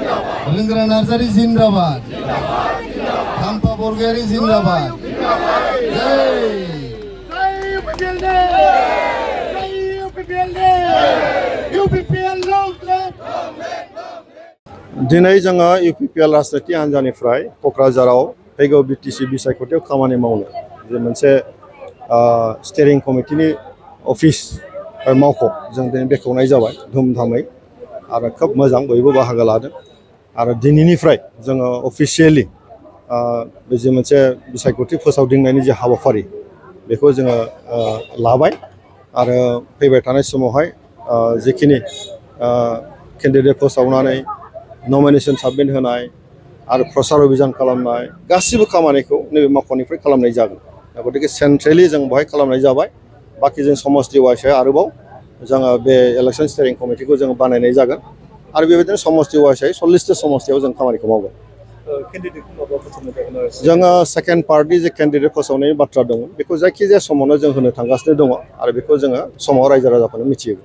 Rindra Narsari Zindrabad, Kampa Borgeri Zindrabad. UPPL long live! दिनै जोङो UPPL राजनिति हान्जानिफ्राय क'क्राझाराव फैगौ बिटिसि बिसायख'थियाव खामानि मावनो जे मोनसे स्टेरिं कमिटिनि अफिस मावख' जों दिनै बेखेवनाय जाबाय धुमधामै आरो खोब मोजां बयबो बाहागो लादों आरो दिनैनिफ्राय जोङो अफिसियेलि बे जे मोनसे बिसायख'थि फोसावदिंनायनि जे हाबाफारि बेखौ जोङो लाबाय आरो फैबाय थानाय समावहाय जिखिनि केन्डिडेट फोसावनानै नमिनेशन साबमिट होनाय आरो प्रसार अभियान खालामनाय गासिबो खामानिखौ नैबे मावख'निफ्राय खालामनाय जागोन दा गतिके सेन्ट्रेलि जों बेवहाय खालामनाय जाबाय बाखि जों समस्ति वाइसै आरोबाव जोङो बे इलेक्सन स्टेरिं कमिटिखौ जों बानायनाय जागोन आरो बेबायदिनो समस्ति वाइसै 40टा समस्तियाव जों खामानिखौ मावगोन जोङो सेकेन्ड पार्टनि जे केन्डिडेट फोसावनायनि बाथ्रा दङ बेखौ जायखिजाया समावनो जों होनो थांगासिनो दङ आरो बेखौ जोङो समाव रायजो राजाफोरनो मिथियो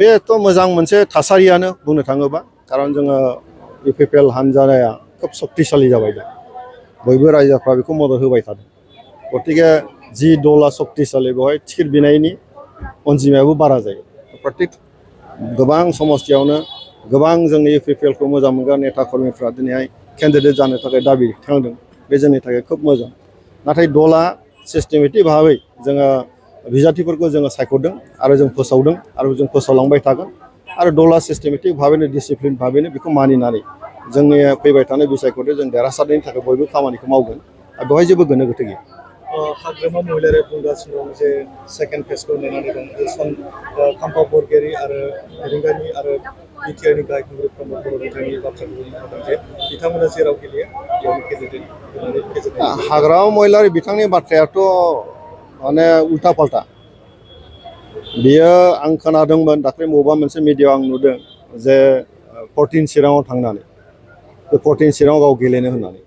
बेथ' मोजां मोनसे थासारियानो बुंनो थाङोबा खारन जोङो UPPL हान्जाया खोब शक्तिशालि जाबाय दा बयबो रायजोफ्रा बेखौ मदद होबाय थादों गतिके जि दला शक्तिशालि बेवहाय टिकेट बिनायनि अनजिमायाबो बारा जायो प्रत्येक गोबां समस्तियावनो गोबां जोंनि UPPL खौ मोजां मोनग्रा नेता कर्मिफ्रा दिनैहाय केन्डिडेट जानो थाखाय दाबि थिखांदों बे जोंनि थाखाय खोब मोजां नाथाय दला सिस्टेमेटिक भाबै जोङो बिजाथिफोरखौ जोङो सायख'दों आरो जों फोसावदों आरो जों फोसावलांबाय थागोन आरो दला सिस्टेमेटिक भाबैनो डिसिप्लिन भाबैनो बेखौ मानिनानै जोंनि फैबाय थानाय बिसायख'थियाव जों देरहासारनायनि थाखाय बयबो खामानिखौ मावगोन आरो बेवहाय जेबो गोनो गोथो गैया हाग्रामा महिलारि बुंगासिनो दं जे सेकेन्ड फेजखौ नेनानै दं जे खाम्फा बरगयारि आरो रिंगानि आरो बिटिआरनि गाहाय खुंगिरि प्रमद बर' बिथांनि बाथ्राखौ बुंदों जे बिथांमोना जेराव गेलेयो बेयावनो गेजेरजों हाग्रामा महिलारि बिथांनि बाथ्रायाथ' माने उल्टा पाल्टा बियो आं खोनादोंमोन दाख्लै बबेबा मोनसे मिडियायाव आं नुदों जे 14 चिराङाव थांनानै बे 14 चिराङाव गाव गेलेनो होननानै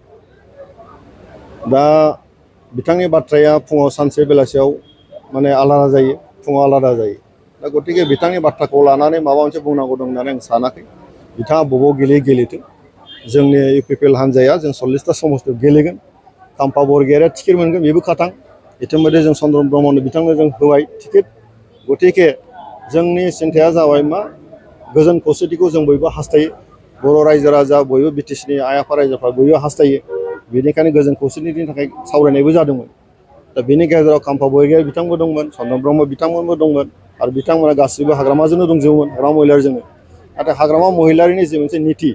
दा बिथांनि बाथ्राया फुङाव सानसे बेलासियाव माने आलादा जायो फुङाव आलादा जायो दा गतिके बिथांनि बाथ्राखौ लानानै माबा मोनसे बुंनांगौ दं होननानै आं सानाखै बिथाङा बबाव गेलेथों जोंनि UPPL हान्जाया जों 40टा समस्तियाव गेलेगोन खाम्फा बरगयारिया टिकेट मोनगोन बेबो खाथां इतिमध्य जों चन्द्र ब्रह्मनो बिथांनो जों होबाय टिकेट गतिके जोंनि सिन्थाया जाबाय मा गोजोन खौसेथिखौ जों बयबो हास्थायो बर' रायजो राजा बयबो बिटिसिनि आइ आफा रायजोफ्रा बयबो हास्थायो बेनिखायनो गोजोन खौसेथिनि थाखाय सावरायनायबो जादोंमोन दा बेनि गेजेराव खाम्फा बरगयारि बिथांबो दंमोन चन्द्र ब्रह्म बिथांमोनबो दंमोन आरो बिथांमोना गासिबो हाग्रामाजोंनो दंजोबोमोन हाग्रामा महिलारिजोंनो नाथाय हाग्रामा महिलारिनि जे मोनसे नीति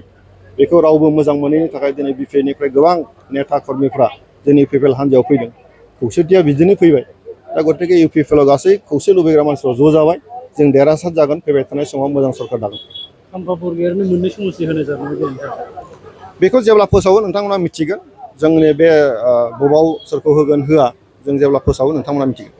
बेखौ रावबो मोजां मोनैनि थाखाय दिनै बिपिएफनिफ्राय गोबां नेता कर्मिफ्रा जोंनि UPPL हान्जायाव फैदों खौसेथिया बिदिनो फैबाय दा गतिके UPPL गासै खौसे लुबैग्रा मानसिफ्रा ज' जाबाय जों देरहासार जागोन फैबाय थानाय समाव मोजां सरकार दागोन खाम्फा बरगयारिनो मोननै समस्ति होनाय जादों बेखौ जेब्ला फोसावो नोंथांमोना मिथिगोन जोंनि बे बबाव सोरखौ होगोन होआ जों जेब्ला फोसावो नोंथांमोना मिथिगोन